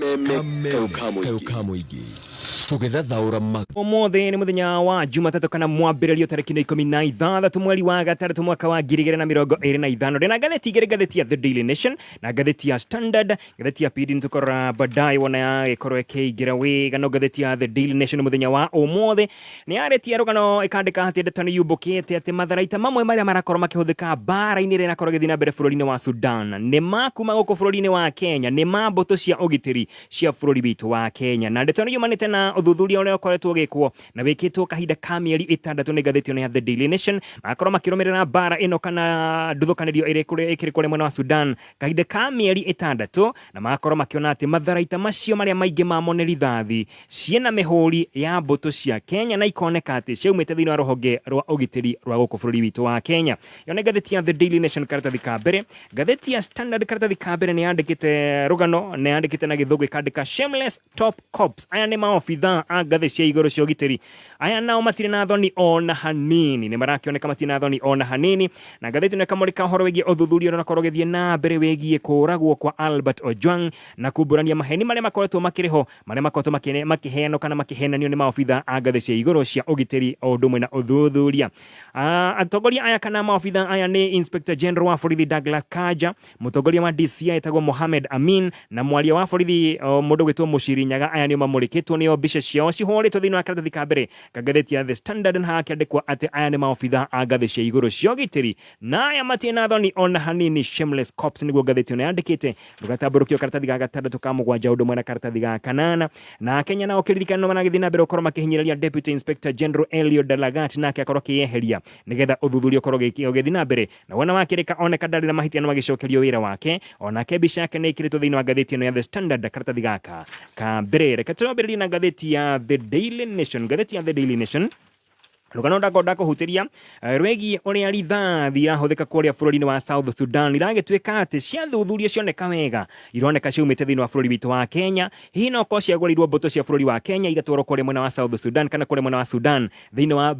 Kameme kayũ ka mũingĩ tũgĩthathaũra ma Ũmũthĩ nĩ mũthenya wa Jumatatũ kana mwambĩrĩrio tarĩki nĩ 16 mweri wa gatandatũ mwaka wa 2025. Ndĩna ngathĩti igĩrĩ, ngathĩti ya The Daily Nation na ngathĩti ya Standard. Ngathĩti ya PD nĩtũkũrora baadaye wona yagĩkorwo ĩkĩingĩra wega, no ngathĩti ya The Daily Nation mũthenya wa ũmũthĩ nĩ yarĩtie rũgano ĩkandĩka atĩ ndeto nĩ yumbũkĩte atĩ matharaita mamwe marĩa marakorwo makĩhũthĩka mbara-inĩ ĩrĩa ĩrakorwo ĩgĩthiĩ na mbere bũrũri-inĩ wa Sudan nĩ ma kuma gũkũ bũrũri-inĩ wa Kenya, nĩ ma mbũtũ cia ũgitĩri cia bũrũri witũ wa Kenya. Na ndeto ĩno yumanĩte na ũthuthuria ũrĩa ũkoretwo ũgĩkwo na wĩkĩtwo kahinda ka mĩeri 6 nĩ ngathĩti ĩno ya The Daily Nation, magakorwo makĩrũmĩrĩra mbara ĩno kana nduthũkanĩrio ĩrĩa ĩkĩrĩ kũrĩa mwena wa Sudan kahinda ka mĩeri 6, na magakorwo makĩona atĩ matharaita macio marĩa maingĩ mamo nĩ rithathi ciĩna mĩhũri ya mbũtũ cia Kenya na ikoneka atĩ ciaumĩte thĩinĩ wa rũhonge rwa ũgitĩri rwa gũkũ bũrũri witũ wa Kenya. Ĩyo nĩ ngathĩti ya The Daily Nation karatathi ka mbere. Ngathĩti ya Standard karatathi ka mbere nĩ yandĩkĩte rũgano na yandĩkĩte na gĩthũngũ ĩkandĩka shameless top cops. Aya nĩ maobithaa a ngathĩ cia igũrũ cia ũgitĩri. Aya nao matirĩ na thoni ona hanini, nĩ marakĩoneka matirĩ na thoni ona hanini. Na ngathĩti ĩno ĩkamũrĩka ũhoro wĩgiĩ ũthuthuria ũrĩa ũrakorwo ũgĩthiĩ na mbere wĩgiĩ kũragwo kwa Albert Ojwang na kumbũrania maheni marĩa makoretwo makĩrĩ ho marĩa makoretwo makĩheanwo kana makĩhenanio nĩ maobitha a ngathĩ cia igũrũ cia ũgitĩri o ũndũ ũmwe na ũthuthuria. Atongoria aya kana maobitha aya nĩ Inspector General wa borithi Douglas Kanja, mũtongoria wa DCI etagwo Mohamed Amin na mwaria wa borithi mũndũ gwĩtwo Mũciri Nyaga. Aya nĩo mamũrĩkĩtwo, nĩo mbica ciao cihũrĩtwo thĩinĩ wa karatathi ka mbere ka ngathĩti ya The Standard, na hakĩandĩkwo atĩ aya nĩ maobitha a ngathĩ cia igũrũ cia ũgitĩri na aya matirĩ na thoni ona hanini, shameless cops nĩguo ngathĩti ĩno yandĩkĩte. Ndũgatambũrũkio karatathi ga gatandatũ ka mũgwanja ũndũ ũmwe na karatathi ga kanana. Na Kenya nao kĩririkano maragĩthiĩ na mbere gũkorwo makĩhinyĩrĩria Deputy Inspector General Eliud Lagat, nake akorwo akĩyeheria nĩgetha ũthuthuria ũkorwo ũgĩthiĩ na mbere, na wona wakĩrĩka oneka ndarĩ na mahĩtia no agĩcokerio wĩra wake. Onake mbica yake nĩ ĩkĩrĩtwo thĩinĩ wa ngathĩti ĩno ya The Standard karatathi gaka ka mbere. Reke twambĩrĩrie na ngathĩti ya The Daily Nation. Ngathĩti ya The Daily Nation rũgano ndakorwo ndakũhutĩria rwĩgiĩ ũrĩa rithathi irahũthĩka kũrĩa bũrũri-inĩ wa South Sudan iragĩtuĩka atĩ ciathuthurio cioneka wega ironeka ciaumĩte thĩinĩ wa bũrũri witũ wa Kenya. Hihi no korwo ciagũrĩirwo mbũtũ cia bũrũri wa Kenya igatwarwo kũrĩa mwena wa South Sudan kana kũrĩa mwena wa Sudan thĩinĩ wa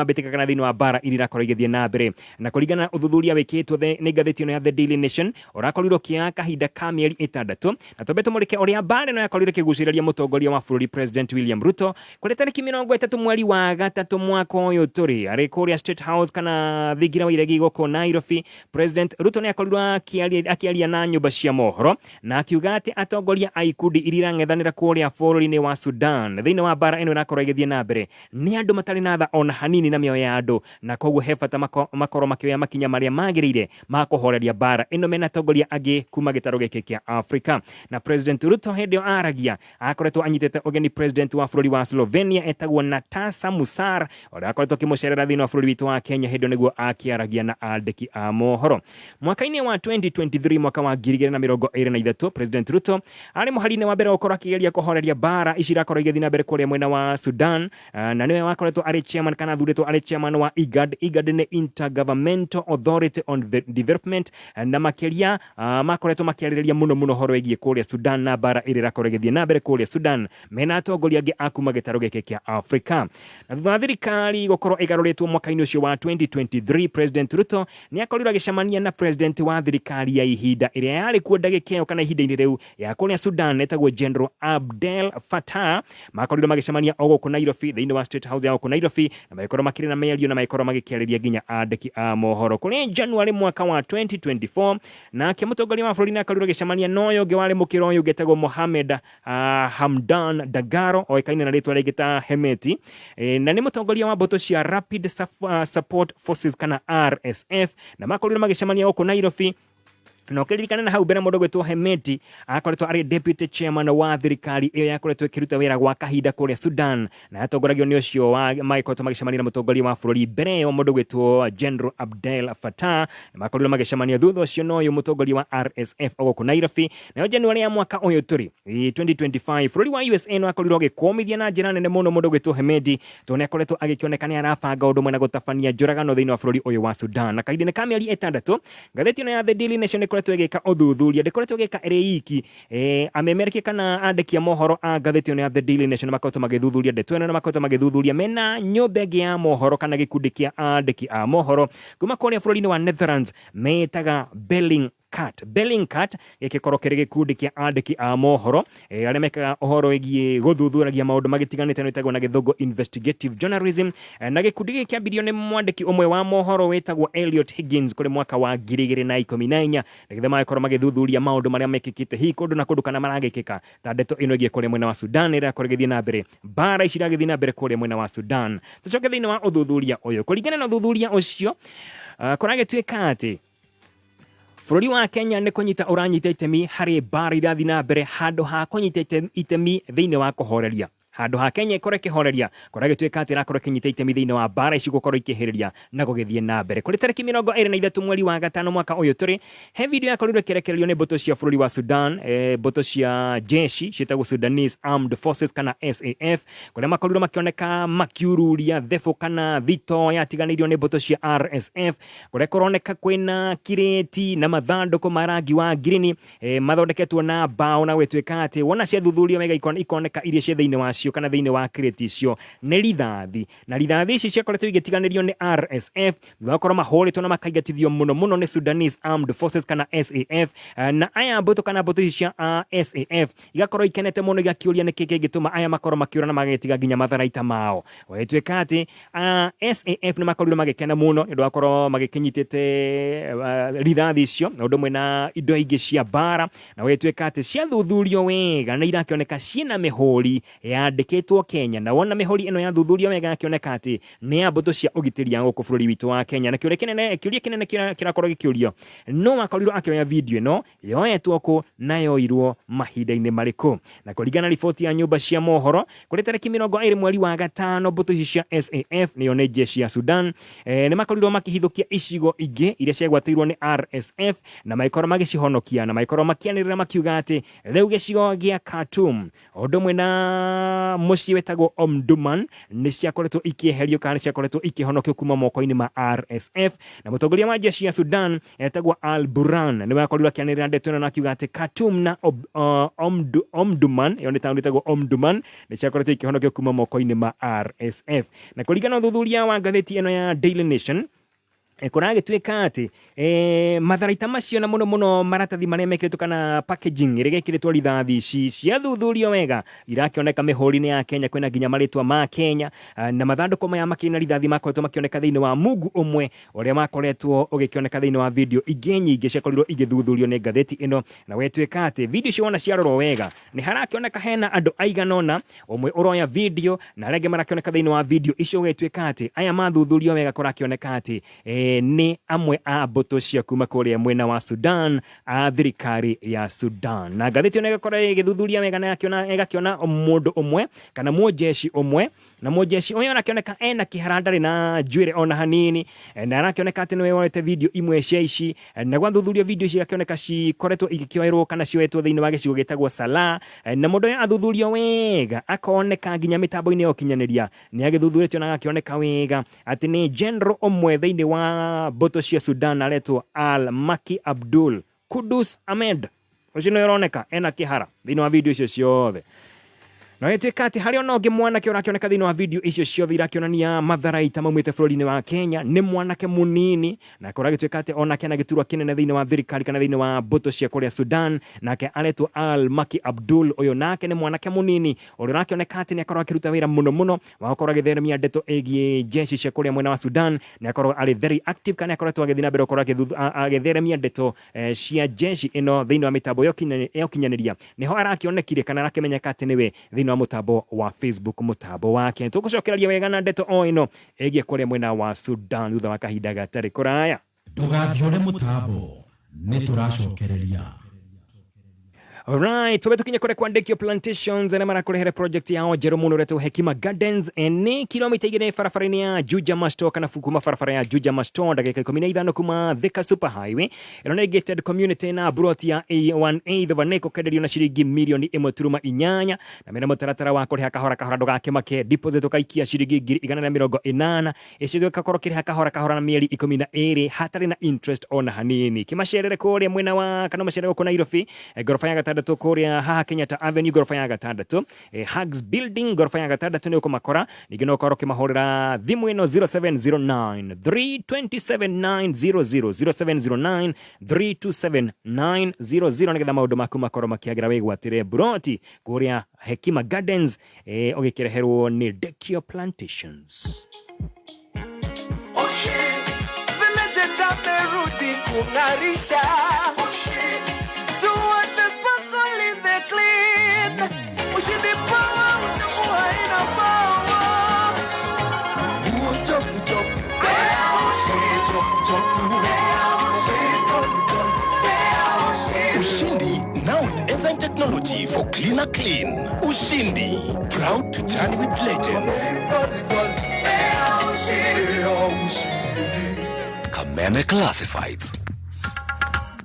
mbĩtĩka kana thĩinĩ wa mbara iria irakorwo igĩthiĩ na mbere. Na kũringana na ũthuthuria wĩkĩtwo nĩ ngathĩti ĩno ya The Daily Nation ũrakorirwo ũkĩoya kahinda ka mĩeri 6, na twambe tũmũrĩke ũrĩa mbara ĩno yakorirwo ĩkĩgucĩrĩria mũtongoria wa bũrũri President William Ruto kũrĩa tarĩki 30 mweri wa gatatũ mwaka ũyũ tũrĩ arĩ kũrĩa State House kana thingira wa iregi gũkũ Nairobi. President Ruto nĩ akorirwo akĩaria na nyũmba cia mohoro na akiuga atĩ atongoria a ikundi iria irang'ethanĩra kũrĩa bũrũri-inĩ wa Sudan thĩinĩ wa mbara ĩno ĩrakorwo ĩgĩthiĩ na mbere nĩ andũ matarĩ na tha ona hanini na mĩoyo ya andũ, na koguo he bata makorwo makĩoya makinya marĩa magĩrĩire ma kũhoreria mbara ĩno mena atongoria angĩ kuma gĩtarũ gĩkĩ kĩa Afrika. Na President Ruto hĩndĩ ĩyo aragia akoretwo anyitĩte ũgeni President wa bũrũri wa Slovenia etagwo Natasa Musar ũrĩa akoretwo akĩmũcerera thĩinĩ wa bũrũri witũ wa Kenya. Hĩndĩ ĩyo nĩguo akĩaragia na andĩki a mohoro mwaka-inĩ wa 2023, mwaka wa 2023. President Ruto arĩ mũhari-inĩ wa mbere gũkorwo akĩgeria kũhoreria mbara ici irakorwo igĩthiĩ na mbere kũrĩa mwena wa Sudan, na nĩwe wakoretwo arĩ chairman kana athurĩtwo arĩ chairman wa IGAD. IGAD nĩ Intergovernmental Authority on the Development, na makĩria makoretwo makĩarĩrĩria mũno mũno ũhoro wĩgiĩ kũrĩa Sudan na mbara ĩrĩa ĩrakorwo ĩgĩthiĩ na mbere kũrĩa Sudan mena atongoria angĩ a kuma gĩtarũ gĩkĩ kĩa Afrika. Na thutha wa thirikari gũkorwo ĩgarũrĩtwo mwaka-inĩ ũcio wa 2023, President Ruto nĩ akorirwo agĩcemania na president wa thirikari ya ihinda ĩrĩa yarĩ kuo ndagĩka ĩyo kana ihinda-inĩ rĩu ya kũrĩa Sudan etagwo General Abdel Fattah. Makorirwo magĩcemania o gũkũ Nairobi thĩinĩ wa State House ya gũkũ Nairobi, na magĩkorwo makĩrĩ na mĩario na magĩkorwo magĩkĩarĩria nginya andĩki a mohoro. Kũrĩ January mwaka wa 2024, nake mũtongoria wa bũrũri nĩ akorirwo agĩcemania na ũyũ ũngĩ warĩ mũkĩra ũyũ ũngĩ etagwo Mohamed Hamdan Dagalo oĩkaine na rĩtwa rĩngĩ ta Hemeti, na nĩ mũtongoria wa mbũtũ cia Rapid Support Forces kana RSF, na makorirwo magĩcemania gũkũ Nairobi. Na ũkĩririkana na hau mbere mũndũ gwĩtwo Hemeti akoretwo arĩ deputy chairman wa thirikari ĩyo yakoretwo ĩkĩruta wĩra gwa kahinda kũrĩa Sudan na yatongoragio nĩ ũcio wa magĩkoretwo magĩcemania na mũtongoria wa bũrũri mbere ĩyo mũndũ gwĩtwo General Abdel Fattah, na makorirwo magĩcemania thutha ũcio na ũyũ mũtongoria wa RSF o gũkũ Nairobi. Nayo January ya mwaka ũyũ tũrĩ 2025, bũrũri wa USA nĩ wakorirwo ũgĩkũmithia na njĩra nene mũno mũndũ gwĩtwo Hemedi tondũ nĩ akoretwo agĩkĩoneka nĩ arabanga ũndũ ũmwe na gũtabania njũragano thĩinĩ wa bũrũri ũyũ wa Sudan. Na kahinda-inĩ ka mĩeri 6 ngathĩti ĩno ya The Daily Nation ĩkoretwo ĩgĩka ũthuthuria, ndĩkoretwo ĩgĩka ĩrĩ iki. Amemerekia kana andĩki a mohoro a ngathĩti ĩno ya The Daily Nation makoretwo magĩthuthuria ndeto ĩno na makoretwo magĩthuthuria mena nyũmba ĩngĩ ya mohoro kana gĩkundi kĩa andĩki a mohoro kuma kũrĩa bũrũri-inĩ wa Netherlands metaga Belling. Bellingcat. Bellingcat gĩgĩkorwo kĩrĩ gĩkundi kĩa andĩki a mohoro arĩa mekaga ũhoro wĩgiĩ gũthuthuragia maũndũ magĩtiganĩte no ĩtagwo na gĩthũngũ investigative journalism. Na gĩkundi gĩkĩ kĩambirio nĩ mwandĩki ũmwe wa mohoro wĩtagwo Eliot Higgins kũrĩ mwaka wa 2014, nĩgetha magĩkorwo magĩthuthuria maũndũ marĩa mekĩkĩte hihi kũndũ na kũndũ kana maragĩkĩka ta ndeto ĩno ĩgiĩ kũrĩa mwena wa Sudan ĩrĩa ĩrakorwo ĩgĩthiĩ na mbere, mbara ici iragĩthiĩ na mbere kũrĩa mwena wa Sudan. Tũcoke thĩinĩ wa ũthuthuria ũyũ, kũringana na ũthuthuria ũcio, kũragĩtuĩka atĩ bũrũri wa Kenya nĩ kũnyita ũranyita itemi harĩ mbara irathiĩ na mbere handũ ha kũnyita itemi thĩinĩ wa kũhoreria. Handũ ha Kenya ĩkorwo ĩkĩhoreria, kũragĩtuĩka atĩ ĩrakorwo ĩkĩnyita itemi thĩinĩ wa mbara ici gũkorwo ikĩhĩrĩria na gũgĩthiĩ na mbere. Kũrĩ tarĩki 23 mweri wa gatano mwaka ũyũ tũrĩ, he video yakorirwo ĩkĩrekererio nĩ mbũtũ cia bũrũri wa Sudan, mbũtũ cia jeshi ciĩtagwo Sudanese Armed Forces kana SAF, kũrĩa makorirwo makĩoneka makiururia thebũ kana thito yatiganĩirio nĩ mbũtũ cia RSF, kũrĩa kũroneka kwĩna kirĩti na mathandũkũ ma rangi wa ngirini, mathondeketwo na mbaũ, na gwĩtuĩka atĩ wona ciathuthurio wega ikoneka iria cia thĩinĩ wacio kana thĩinĩ wa kirĩti icio nĩ rithathi, na rithathi ici ciakoretwo igĩtiganĩrio nĩ RSF thutha wa gũkorwo mahũrĩtwo na makaingatithio mũno mũno nĩ Sudanese Armed Forces kana SAF. Na aya mbũtũ kana mbũtũ ici cia SAF igakorwo ikenete mũno, igakĩũria nĩkĩ kĩngĩtũma aya makorwo makĩũra na magagĩtiga nginya matharaita mao. Gwagĩtuĩka atĩ SAF nĩ makorirwo magĩkena mũno nĩ ũndũ wa gũkorwo magĩkĩnyitĩte rithathi icio na ũndũ ũmwe na indo ingĩ cia mbara, na gwagĩtuĩka atĩ ciathuthurio wega nĩ irakĩoneka ciĩna mĩhũri yandĩkĩtwo Kenya, na wona mĩhũri ĩno yathuthurio wega yakĩoneka atĩ nĩ ya mbũtũ cia ũgitĩri ya gũkũ bũrũri witũ wa Kenya. Na kĩũria kĩnene kĩrakorwo gĩkĩũrio, no wakorirwo akĩoya video ĩno yoetwo kũ na yoirwo mahinda-inĩ marĩkũ? Na kũringana na riboti ya nyũmba cia mohoro, kũrĩ tarĩki 20 mweri wa gatano, mbũtũ ici cia SAF, nĩyo nĩ jeshi ya Sudan, nĩ makorirwo makĩhithũkia icigo ingĩ iria ciagwatĩirwo nĩ RSF na magĩkorwo magĩcihonokia, na magĩkorwo makĩanĩrĩra makiuga atĩ rĩu gĩcigo gĩa Khartoum o ũndũ ũmwe na mũciĩ wĩtagwo Omdurman nĩ ciakoretwo ikĩeherio kana nĩ ciakoretwo ikĩhonokio kuma moko-inĩ ma RSF. Na mũtongoria wa jeshi ya Sudan etagwo Al Burhan nĩwe akorirwo akĩanĩrĩra ndeto ĩno na akiuga atĩ Khartoum na Omdurman, ĩyo nĩ taũni ĩtagwo Omdurman, nĩ ciakoretwo ikĩhonokio kuma moko-inĩ ma RSF. Na kũringana na ũthuthuria wa ngathĩti ĩno ya Daily Nation, kũragĩtuĩka atĩ matharaita macio na mũno mũno maratathi marĩa mekĩrĩtwo kana packaging ĩrĩa ĩkĩrĩtwo rithathi ici ciathuthurio wega irakĩoneka mĩhũri-inĩ ya Kenya, kwĩna nginya marĩtwa ma Kenya, na mathandũkũ maya makĩrĩ na rithathi makoretwo makĩoneka thĩinĩ wa mungu ũmwe ũrĩa wakoretwo ũgĩkĩoneka thĩinĩ wa video ingĩ nyingĩ ciakorirwo igĩthuthurio nĩ ngathĩti ĩno. Na gwĩtuĩka atĩ video icio wona ciarorwo wega nĩ harakĩoneka hena andũ aigana ũna, ũmwe ũroya video na arĩa angĩ marakĩoneka thĩinĩ wa video icio. Gũgĩtuĩka atĩ aya mathuthurio wega kũrakĩoneka atĩ nĩ amwe a mbũtũ cia kuma kũrĩa mwena wa Sudan a thirikari ya Sudan. Na ngathĩti ĩno ĩgakorwo ĩgĩthuthuria wega na ĩgakĩona mũndũ ũmwe kana mũjeshi ũmwe, na mũjeshi ũyũ arakĩoneka ena kĩhara, ndarĩ na njuĩrĩ ona hanini, na arakĩoneka atĩ nĩwe woete video imwe cia ici. Na gwathuthurio video ici igakĩoneka cikoretwo igĩkĩoerwo kana cioetwo thĩinĩ wa gĩcigo gĩtagwo Salah. Na mũndũ ũyũ athuthurio wega akoneka nginya mĩtambo-inĩ ya ũkinyanĩria nĩ agĩthuthurĩtio na agakĩoneka wega atĩ nĩ general ũmwe thĩinĩ wa mbũtũ cia Sudan aretwo Al Maki Abdul Kudus Ahmed. Ũcio nĩwe ũroneka ena kĩhara thĩinĩ wa video icio ciothe. Na gĩtuĩka atĩ harĩ ona ũngĩ mwanake ũrakĩoneka thĩinĩ wa video icio ciothe irakĩonania matharaita maumĩte bũrũri-inĩ wa Kenya, nĩ mwanake mũnini, na kũragĩtuĩka atĩ onake na gĩturwa kĩnene thĩinĩ wa thirikari kana thĩinĩ wa mbũtũ cia kũrĩa Sudan, nake aretwo Al Maki Abdul. Ũyũ nake nĩ mwanake mũnini ũrĩa ũrakĩoneka atĩ nĩ akorwo akĩruta wĩra mũno mũno wa gũkorwo agĩtheremia ndeto ĩgiĩ jeshi cia kũrĩa mwena wa Sudan. Nĩ akorwo arĩ very active kana nĩ akoretwo agĩthiĩ na mbere gũkorwo agĩtheremia ndeto cia jeshi ĩno thĩinĩ wa mĩtambo ya ũkinyanĩria. Nĩho arakĩonekire kana arakĩmenyeka atĩ nĩwe thĩinĩ wa mũtambo wa Facebook, mũtambo wake. Tũgũcokereria wega na ndeto o ĩno ĩgiĩ kũrĩa mwena wa Sudan thutha wa kahinda gatarĩ kũraya. Ndũgathiore mũtambo, nĩ tũracokereria. Alright, tube tukinye kũrĩa kwandĩkio plantations arĩa marakũrehere project yao njerũ mũno ĩretwo Hekima Gardens. Nĩ kilomita 2 barabara-inĩ ya Juja Masto kana kuma barabara ya Juja Masto, ndagĩka 15 kuma Thika Super Highway. Ĩno nĩ gated community na broti ya A1A thova nĩ kũkenderio na ciringi mirioni 1.8, na mena mũtaratara wa kũrĩha kahora kahora. Ndũgakĩmake, deposit ũkaikia ciringi 180,000, icio gĩgakorwo kĩrĩha kahora kahora na mĩeri 12 hatarĩ na interest ona hanini. Kĩmacerere kũrĩa mwena wa kana macerere gũkũ Nairobi, ngoroba ya gatandatũ. gatandatũ kũrĩa haha Kenyatta Avenue ngoroba ya gatandatũ, Hugs Building ngoroba ya gatandatũ nĩ ũkũmakora. Ningĩ no ũkorwo ũkĩmahũrĩra thimũ ĩno 0709 327 900, 0709 327 900, nĩgetha maũndũ maku makorwo makĩagĩra, wĩgwatĩre buroti kũrĩa Hekima Gardens, ũgĩkĩreherwo nĩ Dekio Plantations. Ushindi, the legend amerudi kung'arisha. Ushindi, to what the sparkle in the clean. Ushindi power, uchafu haina power. Uchafu, chafu. Uchafu, chafu. Ushindi now with enzyme technology for cleaner clean. Ushindi, proud to journey with legends. Ushindi. Kameme Classifieds.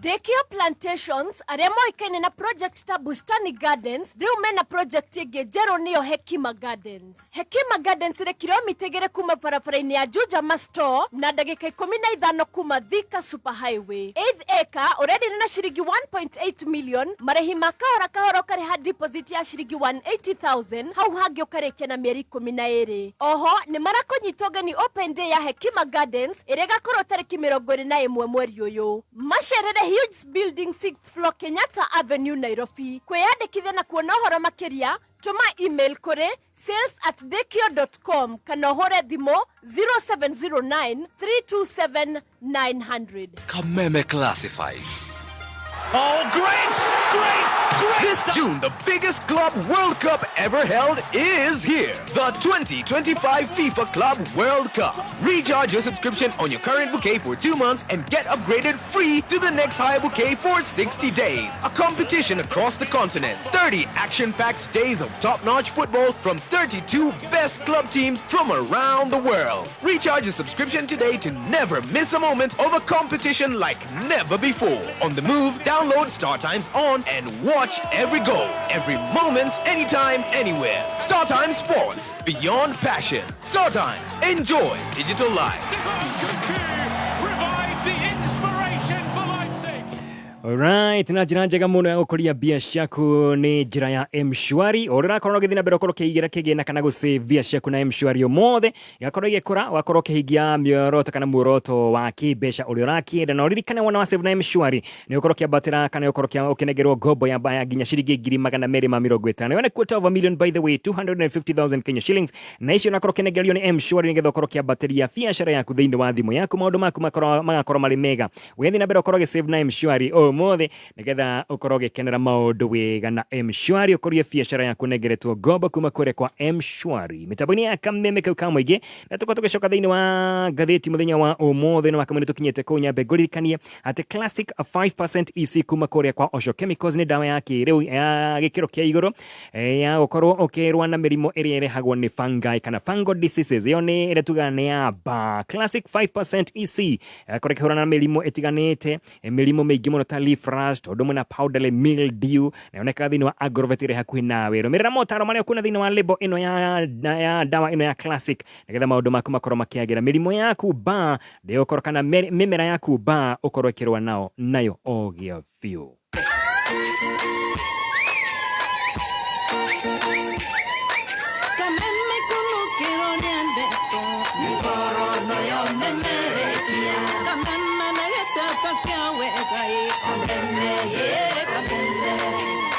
Dekio Plantations arĩa moĩkaine na project ta Bustani Gardens rĩu mena project ĩngĩ njerũ, nĩyo Hekima Gardens. Hekima Gardens ĩrĩ kilomita 2 kuma barabara-inĩ ya Juja Masto na ndagĩka 15 kuma Thika Super Highway. Eighth acre ũrenderio na ciringi 1.8 million, marĩhi ma kahora kahora, ũkarĩha deposit ya ciringi 180,000, hau hangĩ ũkarĩkia na mĩeri 12. Oho nĩ marakũnyita ũgeni open day ya Hekima Gardens ĩrĩa ĩgakorwo tarĩki 21 mweri ũyũ. Macerere Hughes Building, 6th floor, Kenyatta Avenue, Nairobi. Kwĩyandĩkithia na kuona ũhoro makĩria, tũma email kũrĩ sales@dekio.com kana ũhũre thimũ 0709 327 900. Kameme Classifieds. Oh, great, great, great! This June, the biggest Club World Cup ever held is here. The 2025 FIFA Club World Cup. Recharge your subscription on your current bouquet for 2 months and get upgraded free to the next higher bouquet for 60 days. A competition across the continents. 30 action-packed days of top-notch football from 32 best club teams from around the world. Recharge your subscription today to never miss a moment of a competition like never before. On the move, download Star Times On and watch every goal, every moment, anytime, anywhere. Star Times Sports, beyond passion. Star Times, enjoy digital life. Stefan Nkunku provides the inspiration for Leipzig. Alright, na njĩra njega mũno ya gũkũria mbia ciaku nĩ njĩra ya M-Shwari. O ũrĩa ũrakorwo ũgĩthiĩ na mbere ũkorwo ũkĩigĩra kĩgĩna kana gũsave mbia ciaku na M-Shwari ũmũthĩ, igakorwo igĩkũra, ũgakorwo ũkĩhingia mĩoroto kana muoroto wa kĩmbeca ũrĩa ũrakĩenda. Na ũririkane, wona wa save na M-Shwari nĩ ũkorwo ũkĩambatĩra kana ũkorwo ũkĩnengerwo ngombo ya ya nginya ciringi 250,000. Yone quarter of a million, by the way, 250,000 Kenya shillings, na icio ũnakorwo ũkĩnengerio nĩ M-Shwari nĩgetha ũkorwo ũkĩambatĩria biacara yaku thĩinĩ wa thimũ yaku, maũndũ maku magakorwo marĩ mega. Ũgĩthiĩ na mbere ũkorwo ũgĩsave na M-Shwari ũmũthĩ nĩgetha ũkorwo ũgĩkenera maũndũ wega na M-Shwari, ũkũrie biacara yaku ũnengeretwo ngombo kuma kũrĩa kwa M-Shwari. Mĩtambo-inĩ ya Kameme kau ka mũingĩ, na tũkorwo tũgĩcoka thĩinĩ wa ngathĩti mũthenya wa ũmũthĩ nĩ wakamwe tũkinyĩte kũu. Nyambe ngũririkanie atĩ Classic 5% EC kuma kũrĩa kwa Osho Chemicals nĩ ndawa ya kĩrĩu ya gĩkĩro kĩa igũrũ, ya gũkorwo ũkĩrũa na mĩrimũ ĩrĩa ĩrehagwo nĩ fungi kana fungal diseases. Ĩyo nĩ ĩrĩa tugaga nĩ ya ba Classic 5% EC, kũrĩa kĩhũrana na mĩrimũ ĩtiganĩte, mĩrimũ mĩingĩ mũno ta leaf rust, ũndũ ũmwe na powdery mildew, na yonekaga thĩinĩ wa agrovet ĩrĩa hakuhĩ nawe. Rũmĩrĩra motaro marĩa ũkuona thĩinĩ wa label ĩno ya ndawa ĩno ya Classic nĩgetha maũndũ maku makorwo makĩagĩra, mĩrimũ yaku ba ndĩgũkorwo kana mĩmera yaku ba ũkorwo ĩkĩrũa nao nayo ogĩa biũ. Kameme kunukĩrwo nĩ ndeto mĩkorono yo memerekia kameme na gĩtata kĩa wega ĩ kameme ĩ kameme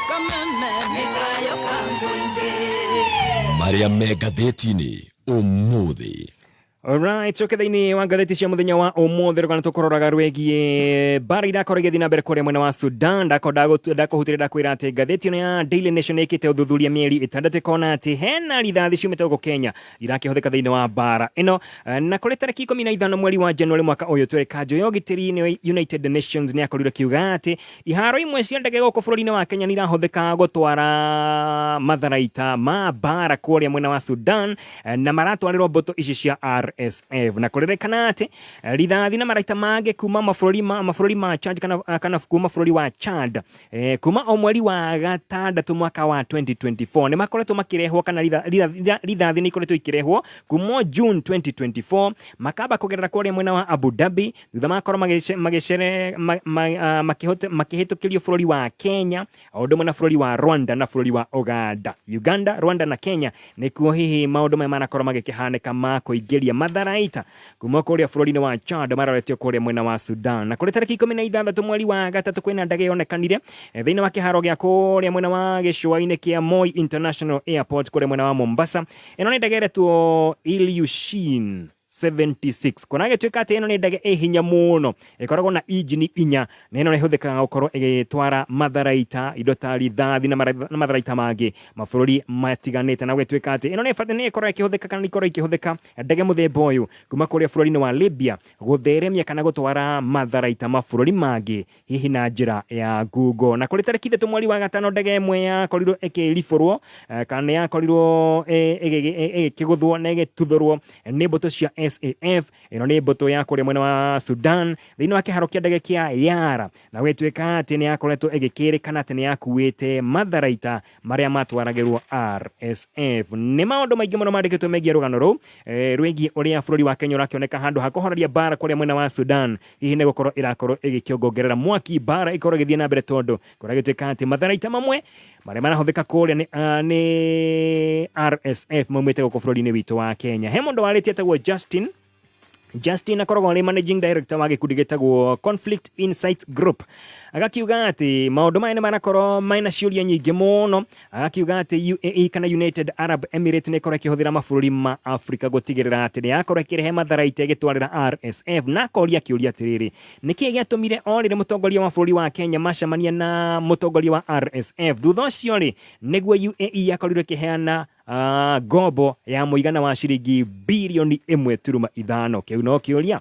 kameme mĩkayo ka mũingĩ. Marĩa me ngathĩti-inĩ ũmũthĩ. Alright, coke thĩinĩ wa ngathĩti cia mũthenya wa ũmũthĩ, rũgano tũkũroraga rwĩgiĩ mbara irakorwo igĩthiĩ na mbere kũrĩa mwena wa Sudan. Ndakũhutĩria, ndakwĩra atĩ ngathĩti ĩno ya Daily Nation ĩkĩte ũthuthuria mĩeri 6, ĩkona atĩ hena rithathi ciumĩte gũkũ Kenya irakĩhũthĩka thĩinĩ wa mbara ĩno. Na kũrĩ tarĩki 15 mweri wa January mwaka ũyũ twĩrĩ, kanjũ ya ũgitĩri nĩ United Nations nĩ akorirwo akiuga atĩ iharo imwe cia ndege gũkũ bũrũri-inĩ wa Kenya nĩ irahũthĩka gũtwara matharaita ma mbara kũrĩa mwena wa Sudan, na maratwarĩrwo mbũtũ ici cia RSF. Na kũrĩrĩkana atĩ rithathi na maraita mangĩ kuma mabũrũri ma Chad kana kuma bũrũri wa Chad kuma o mweri wa gatandatũ mwaka wa 2024 nĩ makoretwo makĩrehwo kana rithathi nĩ ikoretwo ikĩrehwo kuma June 2024, makamba kũgerera kũrĩa mwena wa Abu Dhabi, thutha makorwo magĩcere makĩhĩtũkĩrio bũrũri wa Kenya o ũndũ ũmwe na bũrũri wa Rwanda na bũrũri wa Uganda. Uganda, Rwanda na Kenya nĩkuo hihi maũndũ maya manakorwo magĩkĩhanĩka ma kũingĩria matharaita kuma kũrĩa bũrũri-inĩ wa Chad maroretio kũrĩa mwena wa Sudan. Na kũrĩ tarĩki 16 mweri wa gatatũ kwĩna ndege yonekanire thĩinĩ wa kĩharo gĩa kũrĩa mwena wa gĩcũa-inĩ kĩa Moi International Airport kũrĩa mwena wa Mombasa. Ĩno nĩ ndege ĩretwo Ilyushin 76. Kona gĩtuĩka atĩ ĩno nĩ ndege ĩ hinya mũno, ĩkoragwo na injini inya, na ĩno ĩhũthĩkaga gũkorwo ĩgĩtwara matharaita, indo ta rithathi na matharaita mangĩ mabũrũri matiganĩte. Na gũgĩtuĩka atĩ ĩno nĩ ĩbatiĩ nĩ ĩkorwo ĩkĩhũthĩka kana ikorwo ikĩhũthĩka ndege mũthemba ũyũ kuma kũrĩa bũrũri-inĩ wa Libya gũtheremia kana gũtwara matharaita mabũrũri mangĩ hihi na njĩra ya ngungo. Na kũrĩ tarĩki 3 mweri wa gatano ndege ĩmwe yakorirwo ĩkĩribũrwo kana yakorirwo ĩgĩkĩgũthwo na ĩgĩtuthũrwo nĩ mbũtũ cia SAF. Ĩno nĩ mbũtũ ya kũrĩa mwena wa Sudan thĩinĩ wa kĩharo kĩa ndege kĩa Yara, na gũgĩtuĩka atĩ nĩ yakoretwo ĩgĩkĩrĩkana atĩ nĩ yakuĩte matharaita marĩa matwaragĩrwo RSF. Nĩ maũndũ maingĩ mũno mandĩkĩtwo megiĩ rũgano rũu rwĩgiĩ ũrĩa bũrũri wa Kenya ũrakĩoneka handũ ha kũhoreria mbara kũrĩa mwena wa Sudan, hihi nĩ gũkorwo ĩrakorwo ĩgĩkĩongongerera mwaki mbara ĩkorwo ĩgĩthiĩ na mbere, tondũ kũragĩtuĩka atĩ matharaita mamwe marĩa marahũthĩka kũrĩa nĩ RSF maumĩte gũkũ bũrũri-inĩ witũ wa Kenya. He mũndũ warĩtie etagwo Justin. Justin akoragwo arĩ managing director wa gĩkundi gĩtagwo Conflict Insights Group. Agakiuga atĩ maũndũ maya nĩ marakorwo mena ciũria nyingĩ mũno. Agakiuga atĩ UAE kana United Arab Emirates nĩ ĩkorwo ĩkĩhũthĩra mabũrũri ma Afrika gũtigĩrĩra atĩ nĩ yakorwo ĩkĩrehe matharaita ĩgĩtwarĩra RSF, na akoria kĩũria atĩrĩrĩ, nĩkĩĩ gĩatũmire o rĩrĩ mũtongoria wa bũrũri wa Kenya macemania na mũtongoria wa RSF, thutha ũcio rĩ nĩguo UAE yakorirwo ĩkĩheana ngombo ya mũigana wa ciringi birioni 1.5? Kĩu no kĩũria.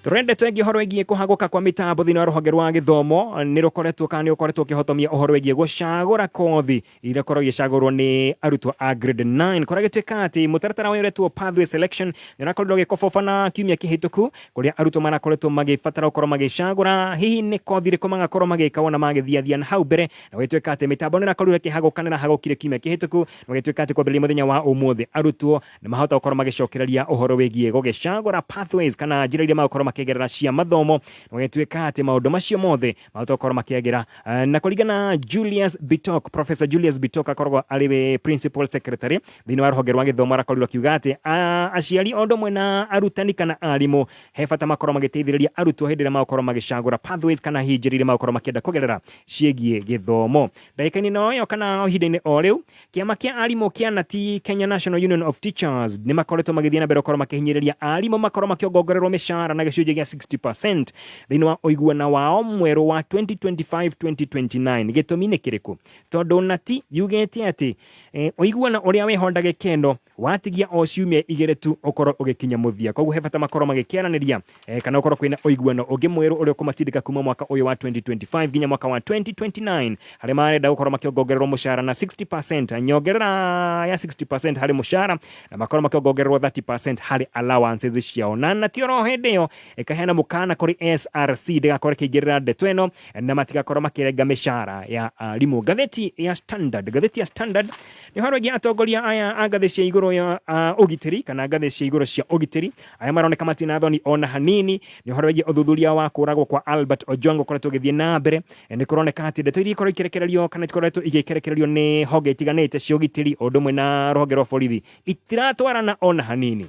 Tũrende twengie ũhoro wĩgiĩ kũhagũka kwa mĩtambo thĩinĩ wa rũhonge rwa gĩthomo. Nĩ rũkoretwo kana nĩ ũkoretwo ũkĩhotomia ũhoro wĩgiĩ gũcagũra kothi iria ikoragwo igĩcagũrwo nĩ arutwo a grade 9. Kũrĩa gĩtuĩka atĩ mũtaratara ũyũ ũretwo pathway selection nĩ ũrakorirwo ũgĩkobobana kiumia kĩhĩtũku, kũrĩa arutwo marakoretwo magĩbatara gũkorwo magĩcagũra hihi nĩ kothi ĩrĩkũ magakorwo magĩka wona magĩthiathia na hau mbere. Na gũgĩtuĩka atĩ mĩtambo nĩ ĩrakorirwo ĩkĩhagũka, nĩ ĩrahagũkire kiumia kĩhĩtũku, na gũgĩtuĩka atĩ kwambĩrĩria mũthenya wa ũmũthĩ arutwo nĩ mahota gũkorwo magĩcokereria ũhoro wĩgiĩ gũgĩcagũra pathways kana njĩra iria magũkorwo makĩgerera cia mathomo, na gũgĩtuĩka atĩ maũndũ macio mothe mahota gũkorwo makĩagĩra. Na kũringana na Julius Bitok, Professor Julius Bitok akoragwo arĩ we principal secretary thĩinĩ wa rũhonge rwa gĩthomo, arakorirwo akiuga atĩ aciari o ũndũ ũmwe na arutani kana arimũ he bata makorwo magĩteithĩrĩria arutwo hĩndĩ ĩrĩa magũkorwo magĩcagũra pathways kana hihi njĩra iria magũkorwo makĩenda kũgerera ciĩgiĩ gĩthomo. Ndagĩka-inĩ no ĩyo kana o ihinda-inĩ o rĩu, kĩama kĩa arimũ kĩa NATI, Kenya National Union of Teachers, nĩ makoretwo magĩthiĩ na mbere gũkorwo makĩhinyĩrĩria arimũ makorwo makĩongongererwo mĩcara na gĩcunjĩ gĩa 60% thĩinĩ wa ũiguano wao mwerũ wa 2025-2029. Gĩtũmi nĩ kĩrĩkũ? Tondũ NATI yugĩte atĩ ũiguano ũrĩa wĩho ndagĩka ĩno watigia o ciumia 2 tu ũkorwo ũgĩkinya mũthia, koguo he bata makorwo magĩkĩaranĩria kana ũkorwo kwĩna ũiguano ũngĩ mwerũ ũrĩa ũkũmatindĩka kuma mwaka ũyũ wa 2025 nginya mwaka wa 2029, harĩa marenda gũkorwo makĩongongererwo mũcara na 60%, nyongerera ya 60% harĩ mũcara, na makorwo makĩongongererwo 30% harĩ allowances ciao. Na natio oro hĩndĩ ĩyo ĩkaheana mũkana kũrĩ SRC ndĩgakorwo ĩkĩingĩrĩra ndeto ĩno na matigakorwo makĩrenga mĩcara ya arimũ. Ngathĩti ya Standard, ngathĩti ya Standard nĩ ũhoro wĩgiĩ atongoria aya a ngathĩ cia igũrũ ya ũgitĩri kana ngathĩ cia igũrũ cia ũgitĩri aya maroneka matina thoni ona hanini. Nĩ ũhoro wĩgiĩ ũthuthuria wa kũragwo kwa Albert Ojwang ũkoretwo ũgĩthiĩ na mbere. Nĩ kũroneka atĩ ndeto iria ikorwo ikĩrekererio kana ikoretwo igĩkerekererio nĩ honge itiganĩte cia ũgitĩri o ũndũ ũmwe na rũhonge rwa borithi itiratwarana ona hanini.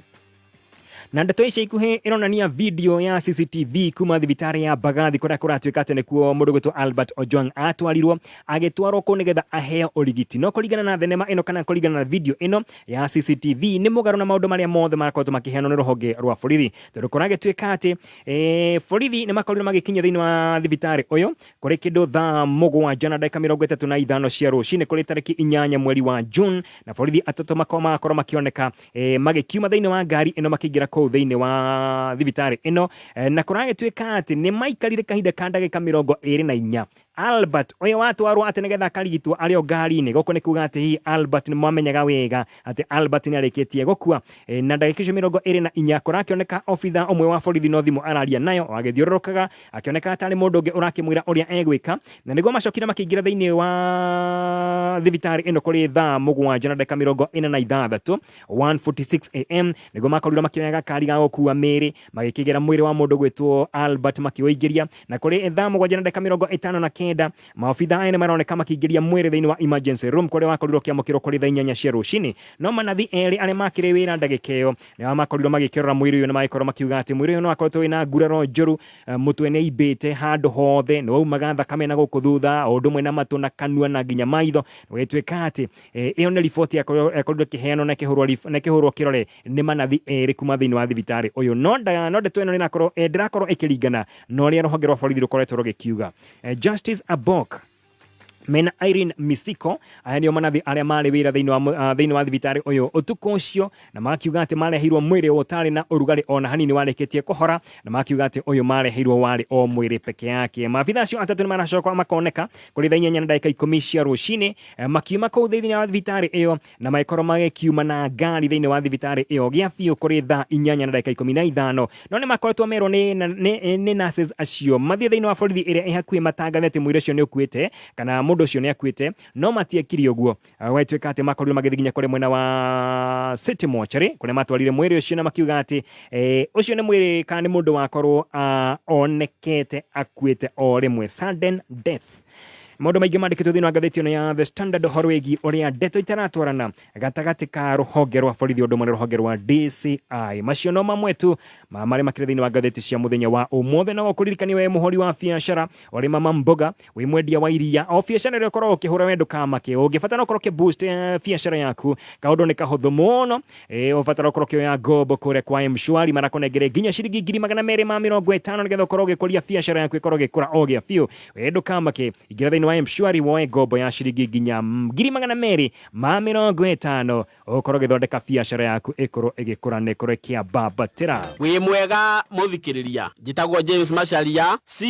Na ndeto ici ikuhĩ ĩronania video ya CCTV kuma thibitarĩ ya Mbagathi kũrĩa kũratuĩka atĩ nĩkuo mũndũ gwĩtwo Albert Ojwang atwarirwo, agĩtwarwo kũu nĩgetha aheo ũrigiti. No kũringana na thenema ĩno kana kũringana na video ĩno ya CCTV nĩ mũgarũ na maũndũ marĩa mothe marakoretwo makĩheanwo nĩ rũhonge rwa borithi, tondũ kũragĩtuĩka atĩ borithi nĩ makorirwo magĩkinya thĩinĩ wa thibitarĩ ũyũ kũrĩ kĩndũ thaa 7:35 cia rũcinĩ kũrĩ tarĩki 8 mweri wa June, na borithi atatũ magakorwo makĩoneka magĩkiuma thĩinĩ wa ngari ĩno makĩingĩra kũu thĩinĩ wa thibitarĩ ĩno, na kũragĩtuĩka atĩ nĩ maikarire kahinda ka ndagĩka 24. Albert ũyũ watwarwo atĩ nĩgetha akarigitwo arĩ o ngari-inĩ. Gũkũ nĩ kuga atĩ hihi Albert nĩ mwamenyaga wega atĩ Albert nĩ arĩkĩtie gũkua. Na ndagĩka icio 24 kũrakĩoneka obitha ũmwe wa borithi no thimũ araria nayo agĩthiũrũrũkaga akĩoneka atarĩ mũndũ ũngĩ ũrakĩmwĩra ũrĩa egwĩka, na nĩguo macokire makĩingĩra thĩinĩ wa thibitarĩ ĩno kũrĩ thaa 7 na ndagĩka 46, 1:46 am, nĩguo makorirwo makĩoya gakari ga gũkua mĩĩrĩ, magĩkĩgĩra mwĩrĩ wa mũndũ gwĩtwo Albert makĩũingĩria. Na kũrĩ thaa 7 na ndagĩka 59 maobitha aya nĩ maroneka makĩingĩria mwĩrĩ thĩinĩ wa emergency room, kũrĩa wakorirwo ũkĩamũkĩrwo kũrĩ thaa 8 cia rũcinĩ. No manathi erĩ arĩa makĩrĩ wĩra ndagĩka ĩyo nĩo makorirwo magĩkĩrora mwĩrĩ ũyũ na magĩkorwo makiuga atĩ mwĩrĩ ũyũ no wakoretwo wĩna nguraro njũru, mũtwe nĩ aimbĩte handũ hothe, nĩ waumaga thakame na gũkũ thutha, o ũndũ ũmwe na matũ na kanua na nginya maitho. Gũgĩtuĩka atĩ ĩyo nĩ riboti yakorirwo ĩkĩheanwo na ĩkĩhũrwo kĩrore nĩ manathi erĩ kuma thĩinĩ wa thibitarĩ ũyũ. No ndeto ĩno ndĩrakorwo ĩkĩringana na ũrĩa rũhonge rwa borithi rũkoretwo rũgĩkiuga. Justice Abok mena Irene Misiko, aya nĩo manathi arĩa marĩ wĩra thĩinĩ wa thibitarĩ ũyũ ũtukũ ũcio, na makiuga atĩ mareheirwo mwĩrĩ ũtarĩ na ũrugarĩ ona hanini, warĩkĩtie kũhora, na makiuga atĩ ũyũ mareheirwo warĩ o mwĩrĩ peke yake. Maabitha acio atatũ nĩ maracoka makoneka kũrĩ thaa 8 na ndagĩka 10 cia rũcinĩ, makiuma kũu thĩinĩ wa thibitarĩ ĩyo, na magĩkorwo magĩkiuma na ngari thĩinĩ wa thibitarĩ ĩyo gĩa biũ kũrĩ thaa 8 na ndagĩka 15. No nĩ makoretwo merwo nĩ nurses acio mathiĩ thĩinĩ wa borithi ĩrĩa ĩ hakuhĩ matangathe atĩ mwĩrĩ ũcio nĩ ũkuĩte kana mũndũ ũcio nĩ akuĩte, no matiekire ũguo. Gwatuĩka atĩ makorirwo magĩthiĩ nginya kũrĩ mwena wa City Mortuary, kũrĩa matwarire mwĩrĩ ũcio na makiuga atĩ ũcio nĩ mwĩrĩ kana nĩ mũndũ wakorwo onekete akuĩte o rĩmwe, sudden death. Maũndũ maingĩ mandĩkĩtwo thĩinĩ wa ngathĩti ĩno ya The Standard ũhoro wĩgiĩ ũrĩa ndeto itaratwarana gatagatĩ ka rũhonge rwa borithi ũndũ ũmwe na rũhonge rwa DCI. Macio no mamwe tu ma marĩa makĩrĩ thĩinĩ wa ngathĩti cia mũthenya wa ũmũthĩ. No gũkũririkania we mũhũri wa biacara, ũrĩ mama mboga, wĩ mwendia wa iria, o biacara ĩrĩa ũkoragwo ũkĩhũra, we ndũkamake. Ũngĩbatara ũkorwo ũkĩ boost biacara yaku, kaũndũ nĩ kahũthũ mũno. Ũbatara ũkorwo ũkĩoya ngombo kũrĩa kwa M-Shwari, marakũnengere nginya ciringi 250,000 nĩgetha ũkorwo ũgĩkũria biacara yaku ĩkorwo ĩgĩkũra o gĩa biũ. We ndũkamake, ingĩra thĩinĩ wa M-Shwari woe ngombo ya ciringi nginya 250,000, ũkorwo ũgĩthondeka biacara yaku ĩkorwo ĩgĩkũra na ĩkorwo ĩkĩambambatĩra. Wĩ mwega mũthikĩrĩria, njĩtagwo James Macharia C.